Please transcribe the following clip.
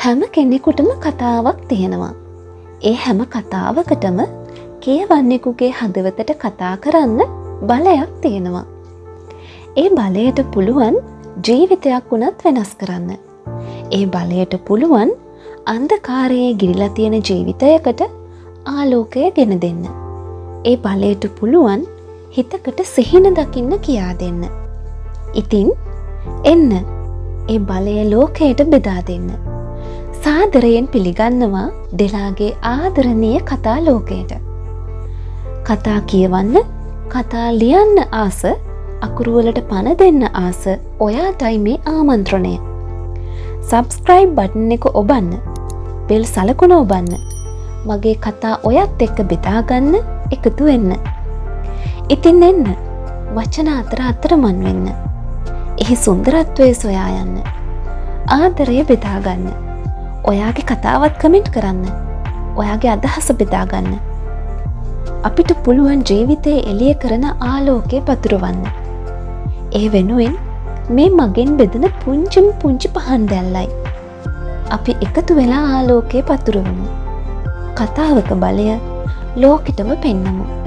හැම කෙනෙකුටම කතාවක් තියෙනවා. ඒ හැම කතාවකටම කියවන්නෙකුගේ හදවතට කතා කරන්න බලයක් තියෙනවා. ඒ බලයට පුළුවන් ජීවිතයක් වුණත් වෙනස් කරන්න. ඒ බලයට පුළුවන් අන්ධකාරයේ ගිලිලා තියෙන ජීවිතයකට ආලෝකය ගෙන දෙන්න. ඒ බලයට පුළුවන් හිතකට සිහින දකින්න කියා දෙන්න. ඉතින් එන්න ඒ බලය ලෝකයට බෙදා දෙන්න. සාදරයෙන් පිළිගන්නවා ඩෙලාගේ ආදරණීය කතා ලෝකයට. කතා කියවන්න, කතා ලියන්න ආස, අකුරුවලට පණ දෙන්න ආස ඔයාටයි මේ ආමන්ත්‍රණය. සබ්ස්ක්‍රයිබ් බටන් එක ඔබන්න. බෙල් සලකුණ ඔබන්න. මගේ කතා ඔයත් එක්ක බෙදාගන්න එකතු වෙන්න. ඉතින් එන්න වචන අතර අතරමං වෙන්න. එහි සුන්දරත්වය සොයා යන්න. ආදරය බෙදාගන්න. ඔයාගේ කතාවත් කමෙන්ට් කරන්න. ඔයාගේ අදහස බෙදාගන්න. අපිට පුළුවන් ජීවිතයේ එළිය කරන ආලෝකය පතුරවන්න. ඒ වෙනුවෙන් මේ මගෙන් බෙදෙන පුංචිම පුංචි පහන් දැල්ලයි. අපි එකතු වෙලා ආලෝකය පතුරවමු. කතාවක බලය ලෝකෙටම පෙන්නමු.